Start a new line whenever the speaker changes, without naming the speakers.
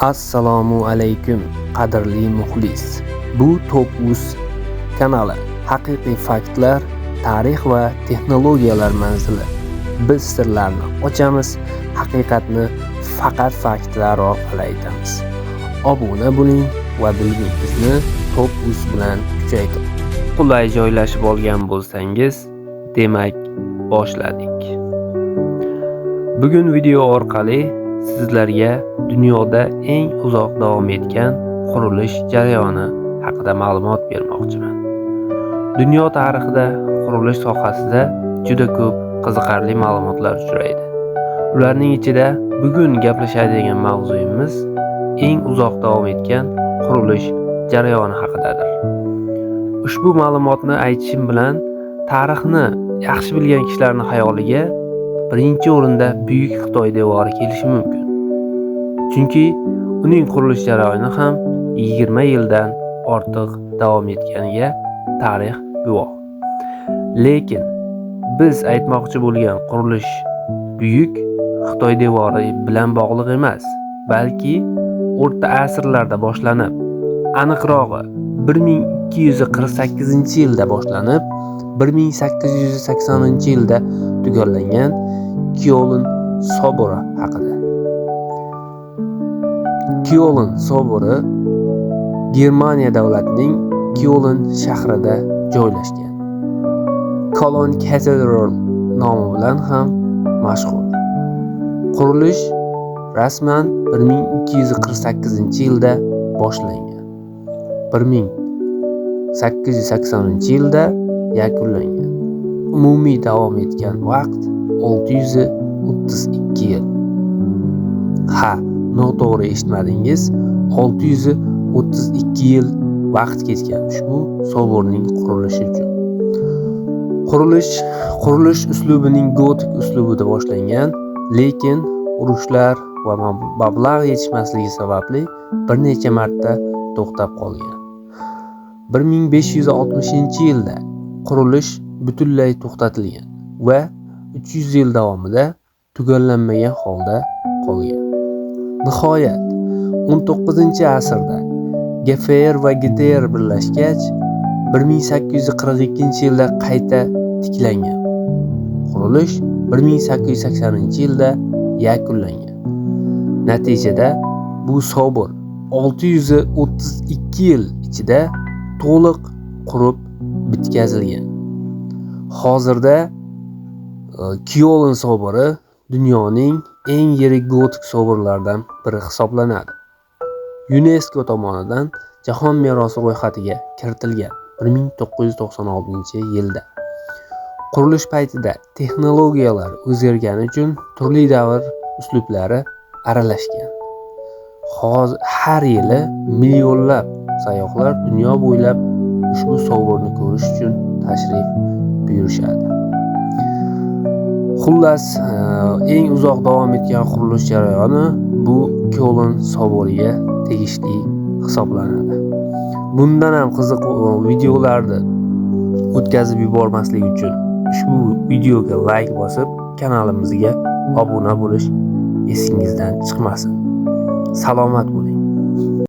Assalomu alaykum, qadrli muxlis. Bu Top.uz kanali. Haqiqiy faktlar, tarix va texnologiyalar manzili. Biz sirlarni ochamiz, haqiqatni faqat faktlar orqali aytamiz. Obuna bo'ling va bilgingizni Top.uz bilan kuchaytiring. Qulay joylashib olgan bo'lsangiz, demak, boshladik. Bugun video orqali sizlarga dunyoda eng uzoq davom etgan qurilish jarayoni haqida ma'lumot bermoqchiman. Dunyo tarixida qurilish sohasida juda ko'p qiziqarli ma'lumotlar uchraydi. Ularning ichida bugun gaplashadigan mavzuyimiz eng uzoq davom etgan qurilish jarayoni haqidadir. Ushbu ma'lumotni aytishim bilan tarixni yaxshi bilgan kishilarning xayoliga birinchi o'rinda Buyuk Xitoy devori kelishi mumkin. Chunki uning qurilish jarayoni ham 20 yildan ortiq davom etganiga tarix guvoh. Lekin biz aytmoqchi bo'lgan qurilish Buyuk Xitoy devori bilan bog'liq emas, balki o'rta asrlarda boshlanib, aniqrog'i 1248-yilda boshlanib, 1880-yilda tugallangan Kyoln sobori haqida. Kyoln sobori Germaniya davlatining Kyoln shahrida joylashgan. Cologne Cathedral nomi bilan ham mashhur. Qurilish rasman 1248-yilda boshlangan. 1880-yilda yakunlangan. Umumiy davom etgan vaqt 632 yil. Ha, noto'g'ri eshitmadingiz. 632 yil vaqt ketgan ushbu soborning qurilishi uchun. Qurilish uslubining gotik uslubida boshlangan, lekin urushlar va mablag' yetishmasligi sababli bir necha marta to'xtab qolgan. 1560-yilda qurilish butunlay to'xtatilgan va 300 yil davomida tugallanmagan holda qolgan. Nihoyat 19-asrda GFR va GDR birlashgach, 1842-yilda qayta tiklangan. Qurilish 1880-yilda yakunlangan. Natijada bu sobor 632 yil ichida to'liq qurib bitkazilgan. Hozirda Kyoln sobori dunyoning eng yirik gotik soborlaridan biri hisoblanadi. UNESCO tomonidan Jahon merosi ro'yxatiga kiritilgan 1996-yilda. Qurilish paytida texnologiyalar o'zgargani uchun turli davr uslublari aralashgan. Hozir har yili millionlab sayyohlar dunyo bo'ylab ushbu soborni ko'rish uchun tashrif buyurishadi. Xullas, eng uzoq davom etgan qurilish jarayoni bu Kyoln soboriga tegishli hisoblanadi. Bundan ham qiziq videolarni o'tkazib yubormaslik uchun ushbu videoga layk bosib, kanalimizga obuna bo'lish esingizdan chiqmasin. Salomat bo'ling.